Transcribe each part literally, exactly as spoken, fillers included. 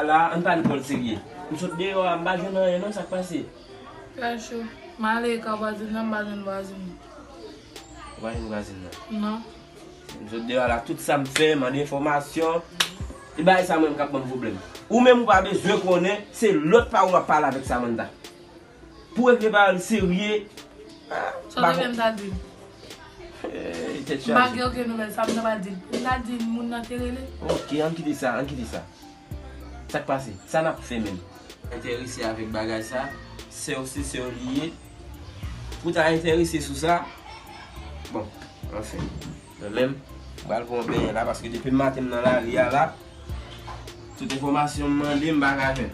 la, ann pa ni pran l serye. M sot deyò a, m pa jwenn anyen non, sa k pase? Fè cho. M ale kay vwazin nan, m pa jwenn vwazin nan. Ou pa jwenn vwazin nan? Non. M sot deyò a la, tout sa m fè, mande enfòmasyon. E bagay sa mwen m k ap ban m pwoblèm. Ou menm ou pa bezwen konnen, se lòt pa ou m ap pale avèk Samantha. Pou regle bagay serye. Ah, sa w te vle m ta di l? Hey, tèt chaje. M pa gen okenn nouvèl, sa m ta pral di l? M ta di l moun nan te rele? Ok, ann kite sa, ann kite sa. Sa k pase? Sa n ap fè menm? Enterese avèk bagay sa, sè w se sè w li ye. Pou ta enterese sou sa, bon, anfen. Mwen menm, m pral pran yon benyen la, paske depi maten m nan lari a la, tout enfòmasyon m mande, m pa ka jwenn.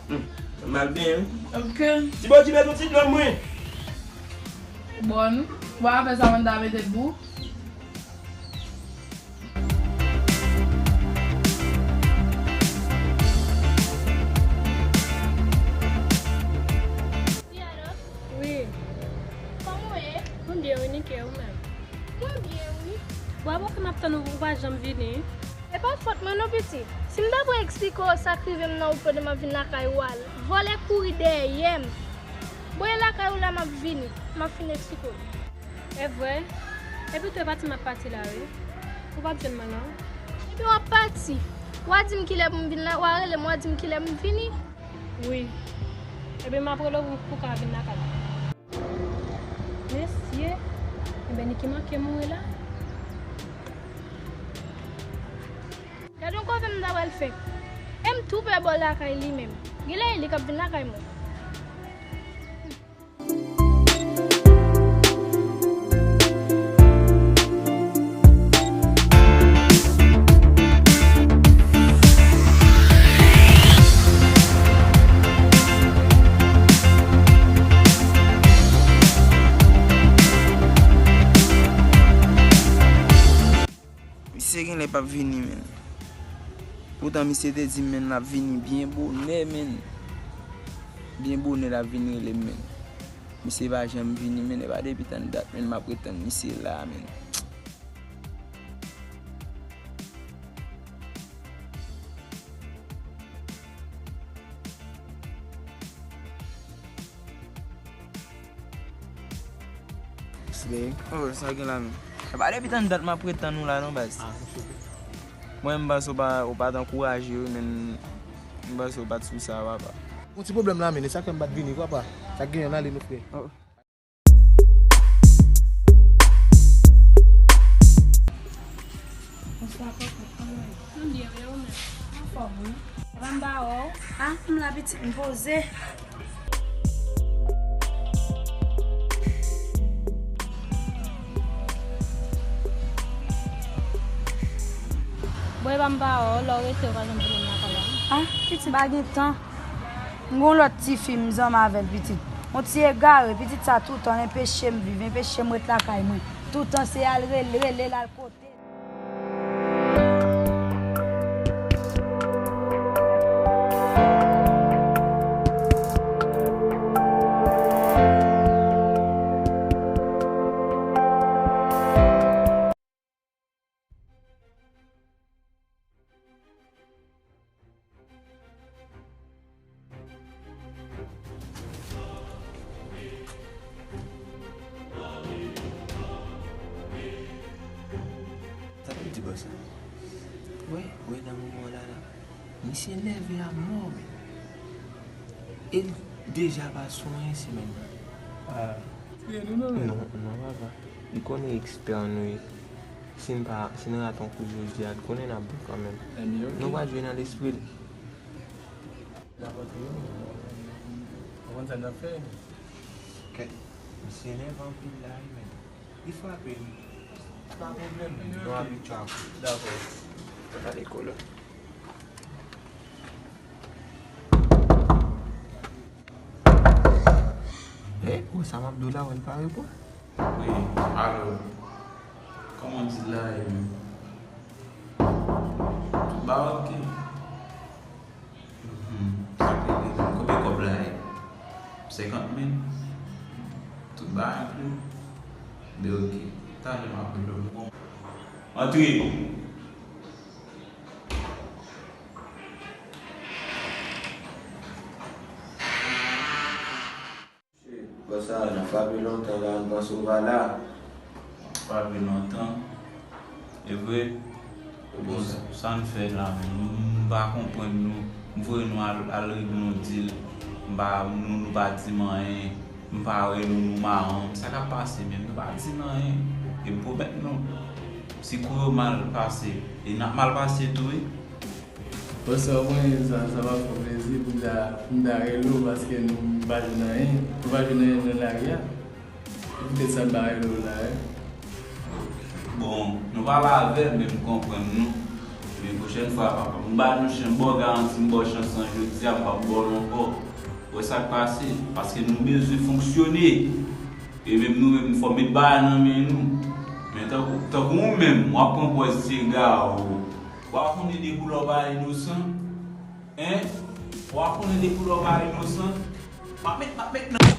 Hmm, m al benyen, wi. Ok. Ti Bondye mete yon ti dlo mwen. Bon, w a fè sa mwen ta mete l pou ou. Wi, alo? Wi. Kòman w ye? Mwen byen, wi, Nike, ou menm? Mwen byen, wi. Bon, apre m ap tann ou, ou pa janm vini. E pa fòt mwen non, pitit. Si m ta pral eksplike w sa k rive m nan wout pandan m ap vin lakay ou a, vòlè kouri dèyè m. Bon, e lakay ou la m ap vini. M ap fin eksplike w. E vre? Epi tou e pati m ap pati la, wi. Ou p ap jwenn mwen, non? Ebyen, w ap pati. W a di m kilè pou m vin la, w a rele m, w a di m kilè m vini. Wi. Ebyen, m ap rele w pou, pou w ka vin lakay mwen. Mesye, enben, Niki manke mouri la. Gade yon kòve m ta pral fè. E m tou pè bò lakay li menm. Genlè e li k ap vin lakay mwen. Misye genlè p ap vini, menn. Poutan misye te di m, menn, l ap vini byen bonè, menn. Byen bonè l ap vin rele m, menn. Misye pa janm vini, menn. E pa depi tann dat, menn, m ap ret tann misye la, menn. Slay. Oh, sa gen la menm. E pa depi tann dat m ap ret tann ou la non, baz. Ah, ok. Mwen, m panse w pa, w pa t ankouraje wi, men m panse w pa t sou sa, papa. Yon ti pwoblèm la, men e sa k fè m pa t vini, papa. Sa k genyen, n ale, non, frè. Oh. Bonswa, kòkòt, kòman w ye? M byen, wi, e ou menm? Anfòm, wi. Sa va, m pa wè w? Ah, m la, pitit, m poze. Bon, e pa m pa wè w, lè w rete, w pa janm vin lakay la. Ah, pitit, m pa gen tan. M gon lòt tifi, m zanmi avè l, pitit. Yon ti egare, pitit sa toutan enpeche m viv, enpeche m ret lakay mwen. Toutan se al rele, rele l al kote. Sa vle di bò sa? Wè, wè nan moman la la. Misye nève a mò, men. E l deja pa sonyen semèn nan. Ah. Non, non, papa. Li konnen ekspè nou ye. Si n pa, si n rate yon kou jodi a, l konnen n ap bon kanmenm. Nou pa jwe nan lespri l. Ou konn sa n ap fè? Kèt, misye nève anpil la wi, men. Li frape m. Pa pwoblèm, men. Nou abitye ak ou. Dakò. Gade kolo. Eh, ou sa m ap di w la, wè l pa reponn. Wi, alo. Kòman w di l la ye menm? Tout ba oke. Mhm. Sa k regle menm? Konbyen kòb la ye? Senkant mil? Tout ba enkli? Byen, oke. Talè m ap rele w. Antre! Vwala. Pa vle lontan. E vre? Bon, sa n fè la menm? M pa konprann nou. M voye nou al, al regle yon dil. M pa, nou, nou pa di m anyen. M pa wè nou, nou mawon. Sa k ap pase menm? Nou pa di m anyen. E m pwomèt nou, si kou yo mal pase, e n ap mal pase tou, wi. Bon, sa w konnen, sa, sa pa fè w plezi pou m ta, pou m ta rele w, paske nou, m pa jwenn anyen. Nou pa jwenn anyen nan lari a. Se poutèt sa m pa rele w la, wi. Bon, nou pale avè l, men m konprann nou. Men pwochèn fwa, papa, m ba nou chans, m ba w garanti, m ba w chans lan jodi a, m p ap ba w l ankò. Ou wè sa k pase? Paske nou bezwen fonksyone. E menm nou menm, fò met bagay nan men nou. Men tankou, tankou ou menm, w ap pran pòz Segard. W ap konnen depi w pa inosan. Hein? W ap konnen depi w pa inosan. M ap met, m ap met nan.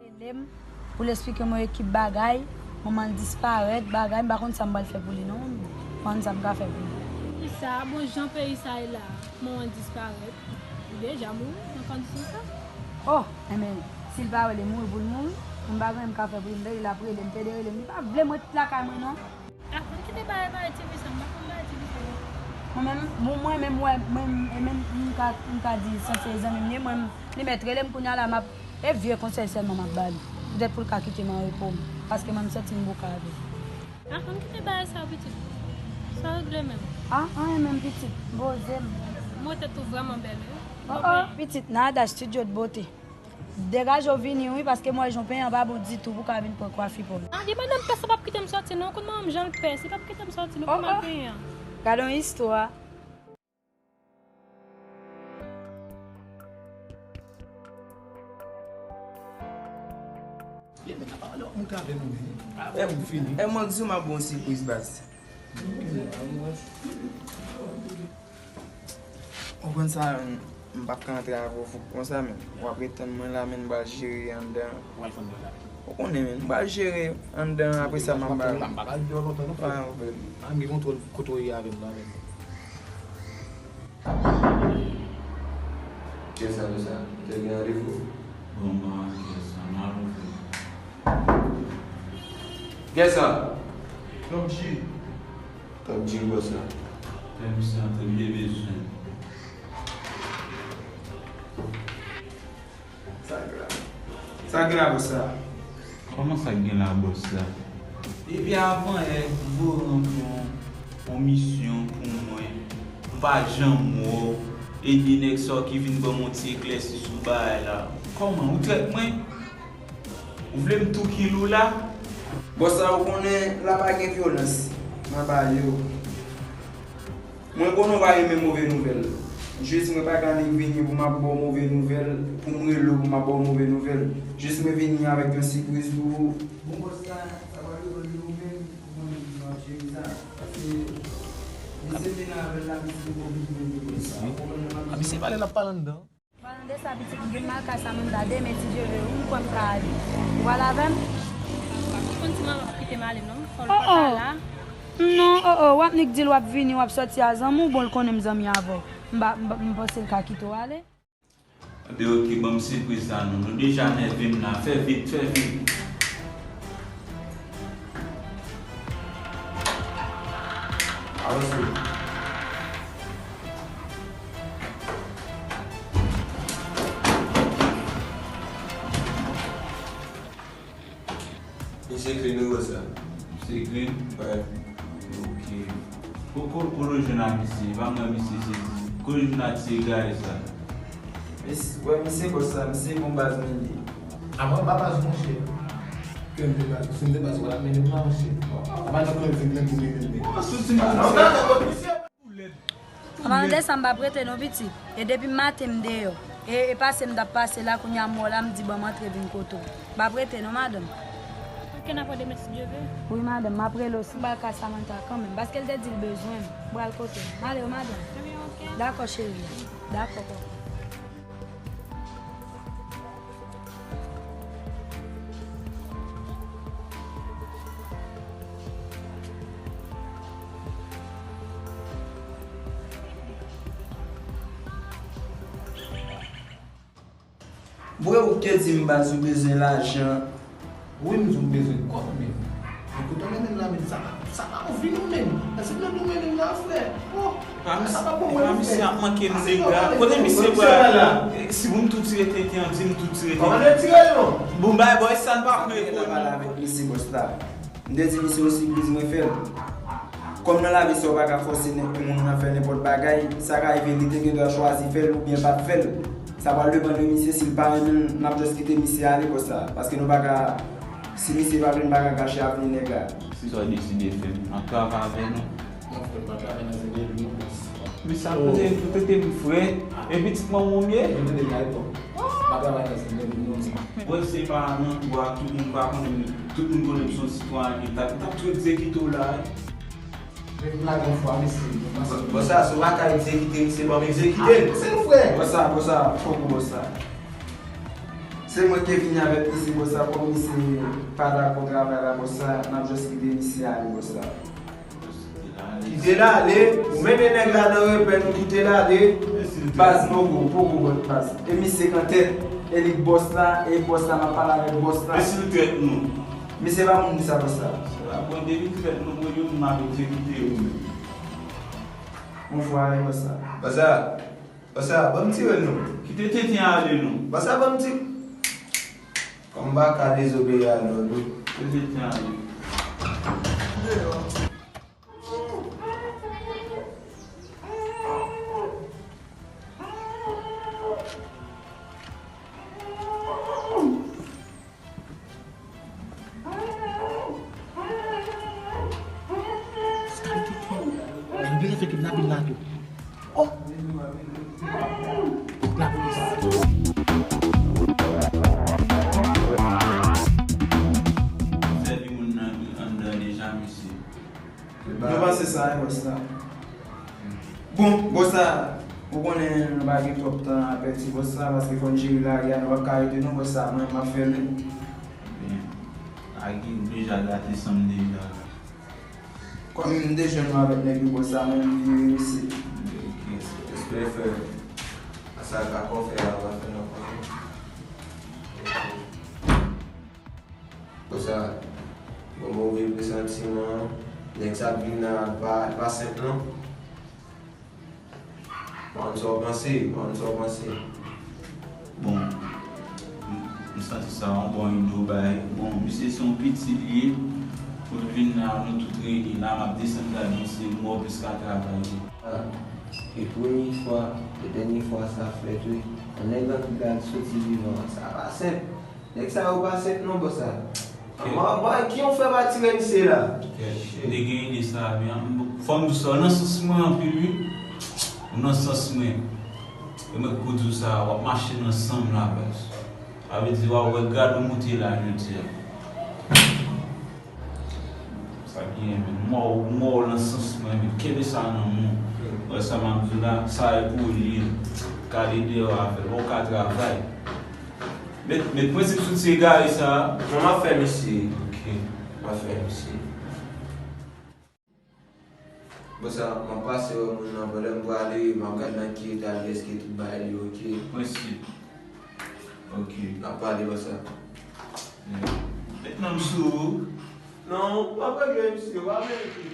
Rele m pou l esplike m yon ekip bagay, manman l disparèt, bagay, m pa konn sa m pral fè pou li non. M pa konn sa m ka fè pou li. Kisa, bon jan peyi sa ye la, manman l disparèt, li deja mouri nan kondisyon sa? Oh, enben, si l pa vle mouri pou l mouri, m pa gen anyen m ka fè pou li, m tande l ap rele m, pede rele m, li pa vle m ret lakay mwen non. Avan kite bagay bagay ti fi sa, m pa konn bagay ti fi sa non. Mwen menm, bon, mwen menm, wè, mwen menm, m ka, m ka di sa se zanmi m ye, mwen menm, li mèt rele m kounye a la, m ap, e vye konsèy sèlman m ap ba li. Poutèt pou l ka kite m an repo m, paske mwen m santi m bouke avè l. Avan kite bagay sa pitit. Sa regle menm. Ah, anyen menm pitit, poze m. Mwen tèt ou vrèman bèl wi. Oh, oh, pitit, nada, studio de beauté. Degaje w vini wi, paske m wè jan w penyen an pa bon ditou pou w ka vin pran kwafi pa w. Ah, di madanm pès la p ap kite m sòti non, konn manman m jan l pès, li p ap kite m sòti non, oh, pou m al oh, penyen an. Gade yon istwa. Ye, men apa lè w moute avè nou menm? Ah, ou fini. E mwen di w m ap ba w sipriz baz. Ou konn sa, m p ap ka antre avè w fou konsa, men w ap ret tann mwen la, men m pral jere anndan. Ou pral fè anndan la. Ou konnen, men m pral jere anndan, apre sa, m ap ba w. M pa pral di w lontan, non, frè. Pa gen pwoblèm. A, m gen kontwòl kote w ye avè m la, men. Kiyès sa, kiyès sa? Ou te gen randevou? Bon, m pa wè kiyès sa, m al ouvri. Kiyès sa? Top G. Top G bòs la. Fè misye antre, m te bezwen. Sa k la? Sa k la, bòs la? Kòman sa k gen la, bòs la? Depi avan yè, m voye w ranpli yon, yon misyon pou mwen. M pa janm wè w. E de nèg sa w ki vin ban m yon ti eklèsi sou bagay la. Kòman? Ou trèt mwen? Ou vle m tou kill ou la? Bòs la, ou konnen la pa gen vyolans nan bagay yo. Mwen konnen w pa renmen move nouvèl. Jis mwen pa ka annik vini pou m ap ba w move nouvèl, pou m rele w pou m ap ba w move nouvèl. Jis mwen vini avèk yon sipriz pou ou. Bon, bòs la, sa pral rive li ou menm, ou konnen ki jan w ap jere sa. Paske, misye vin avè l la, misye oblije mete bòs la. Ou konprann sa m ap di? A, misye pale, l ap pale anndan. Palan de sa, pitit, m gen m al kay Samantha demen, si Dye vle, wi, m kwè m ka ale. Ou pral avè m? Ou konn ti manman p ap kite m ale, non. Fò l pa la. Non, oh, oh, w ap nik di l w ap vini, w ap sòti a zanmi w, bon, l konnen m zanmi avè w. M pa, m pa, m panse l ka kite w ale. Anben, oke, ban m sipriz la, non. Nou deja nève m la. Fè vit, fè vit. Avanse. Misye Green, wi, bòs la. Misye Green? Wi. Oke. Ko, ko, kote w jwenn ak misye? Pa m wè misye sezi. Kote w jwenn ak ti egare sa? Mis-, wè, misye bòs la, misye gon baz mwen li ye. A mwen pa baz monchè. Ke m te baz, si m te baz, w ap mennen m la, monchè. A pa nan kòlèg se plen pou mennen m. Ou pa sou ti m. An pa nan kòlèg, misye. An palan de sa, m p ap rete non, pitit. E depi maten m deyò. E, e pase m t ap pase la, kounye a m wè w la, m di ban m antre vin kote w. M p ap rete non, madanm. Oke, n ap wè demen si Dye vle. Wi, madanm, m ap rele w si m pral ka Samantha kanmenm, paske l te di l bezwen m. M pral kote l. M ale wi, madanm. Ebyen, oke. Dakò, cheri. Dakò, kòkò. Vre ou te di m baz ou bezwen lajan. Wi, m di w m bezwen kòb menm. Men kote w mennen m la menm, sa pa, sa pa anvi non menm. Èske m nan tou mennen m la, frè? Oh, sa pa bon mwen non, frè. Misye ap manke m dega. Kote misye pral? Si pou m tou tire tenten an, di m tou tire tenten. Kòman tire l non? Bon, bay bòy sa n pa pran epo non. Misye bòs la. M te di misye yon sipriz mwen fè l. Kòm nan lavi sa w pa ka fòse nen- moun nan fè nenpòt bagay, sa ka rive li te gen dwa chwazi fè l oubyen pa t fè l. Sa pral depann de misye, si l pa renmen l, n ap just kite misye ale konsa. Paske nou pa ka, si misye pa vle, n pa ka gache avni nèg la. Se sa w deside fè, m ap travay avè nou. Non, frè, m pa travay nan zendeli non, bòs. Men sa kote, ou trete m frè, e pitit manman w m ye? Mwen tande gade bon. M pa travay nan zendeli non, sa. Mwen se pa nan dwa, tout moun pa konnen, tout moun konnen m se yon sitwayen ki ta, ta tou egzekite w la. Mwen lage yon fwa, mesye. Bon, sa, si w pa ka egzekite misye, ban m egzekite l. Se nou, frè. Bon, sa, bon, sa, fòk ou bon, sa. Se mwen ki te vini avèk misye, bon, sa, kòm misye pa dakò travay la, bon, sa, n ap just kite misye ale, bon, sa. Kite l ale, ou mennen nèg la nan repèt, ou kite l ale. Baz, poko, poko, bon, baz. E misye k an tèt, e li k bòs la, e bòs la, m ap pale avèk bòs la. Men si l trèt nou? Misye pa moun di sa konsa. Sa bon, depi trèt nou, mwen menm m ap egzekite ou menm. Yon fwa, e konsa. Konsa, konsa, ban m tire l non. Kite tenten ale non. Konsa, ban m ti-, kòm m pa ka dezobeyi a lòd ou. Kite tenten ale. Lapolis. Sèvi moun nan anndan deja, mesye. Nou panse sa, wi, bòs la. Bon, bòs la, ou konnen nou pa gen twòp tan a pèdi, bòs la, paske fò n jere lari a, nou p ap ka rete non, bòs la, mwen, m ap fè l wi. Ebyen, Agi, ou deja gate san m deja la. Kòm m te jwenn nou avèk nèg yo, bòs la, mwen, m vire mesye. Ok, respè, frè. Sa ka kò fè a, w ap fè nan kò. Konsa, bon, move presantiman, nèg sa ap vin la, pa, pa senp non. Pa konn sa w panse, pa konn sa w panse. Bon, m, m santi sa yon bon ide w bay. Bon, misye se yon pitit li ye, pou l vin la, nou tout reyini la, m ap desann gade misye, m wè w plis ka travay. Ah, e premye fwa, e dènye fwa sa fèt wi. Yon nèg antre gad soti vivan, sa pa senp. Nèg sa yo pa senp non, bòs la. Mwen, mwen, ki yon fè pa tire misye la? Kèt, m te gen ide sa byen. Fò m di w sa, w nan sans mwen anpil wi. Ou nan sans mwen. E mwen ki pou di w sa, w ap mache nan san m la, baz. Sa vle di, w ap wè grad ou moute la jodi a. Sa genyen, men. M wè w, m wè w nan sans mwen, men. Kenbe sa nan men w. Wè sa m ap di w la, sa e pou ou li ye. Gade deyò avè l. Ou ka travay. Met, met prensip sou ti egare sa a. Non, m ap fè misye. Ok. M ap fè misye. Bon, sa, m ap pase wè moun nan, pandan m prale, m ap gad nan ki eta li, èske tout bagay li ok. Prensip. Ok. N ap pale wè sa. Met non m sou ou. Non, w ap regle misye, w ap regle.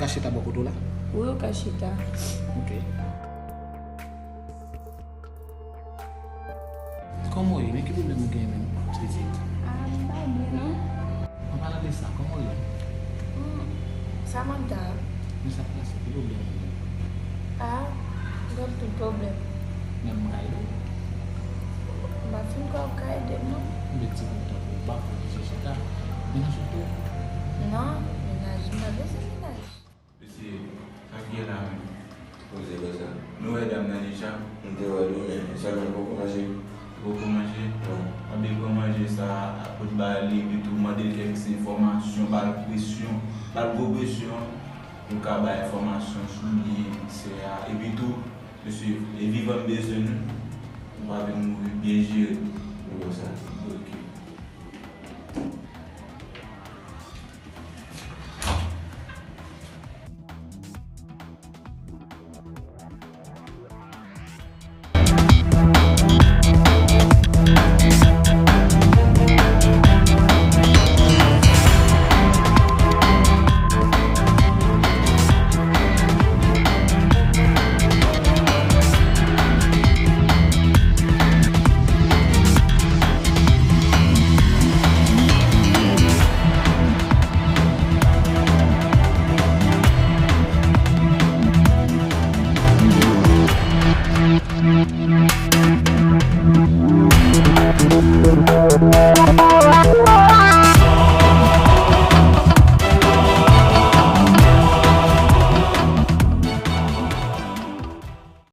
Chita bò kote w la? Wi, ou ka chita. Ok. Kòman w ye? Men ki pwoblèm ou genyen menm, pitit? Ah, m pa byen, non. An palan de sa, kòman w ye? Hmm, Samantha. Men sa k pase? Ki pwoblèm ou genyen? Ah, m gen anpil pwoblèm. Men m ka ede w? M pa fin kwè w ka ede m, non. M vle ti bout tan pou w pa pou w chita. Mennaj ou tou? Non, mennaj m pa bezwen mennaj. Mesye, sa k gen la menm? Poze konsa. Nou wè dam nan deja? M te wè l wi, men sèlman l poko manje. Poko manje? Non. Anben pran manje sa a, pot ba li, epi tou mande l kèk ti enfòmasyon, ba l presyon, ba l gwo presyon pou l ka bay enfòmasyon sou byen sè a. Epi tou, mesye, e vivan m bezwen nou. Ou pa vin mouri, byen jere. Ou konsa? Ok.